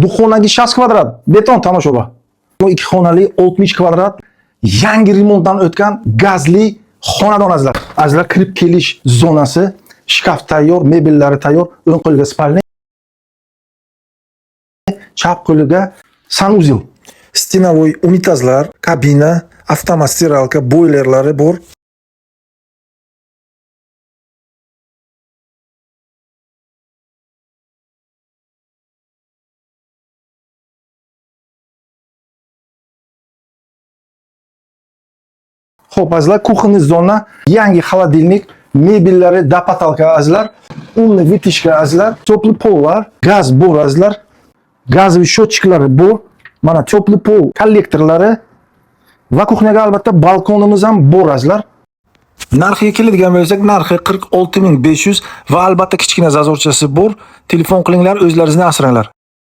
Двухxonagi 60 kvadrat, beton tomoshoba. Bu ikki xonali 60 kvadrat yangi remontdan o'tgan gazli xonadon azizlar. Azizlar, kirib kelish zonasi, shkaf tayyor, mebellari tayyor, o'ng qo'lga спальня, chap qo'liga санузел. Стеновой unitazlar, kabina, avtomat стиралка, boylerlari bor. Xo'p, azizlar, кухонный zona, yangi холодильник, mebellari до потолка azizlar, умный вытяжка azizlar, теплый pollar, gaz bor azizlar, газовый счетчик lari bor. Mana теплый pol kollektorlari va кухня ga albatta balkonimiz ham bor azizlar. Narxiga keladigan bo'lsak, narxi 46 500 va albatta kichkina зазор chasi bor. Telefon qilinglar, o'zlaringizni asranglar.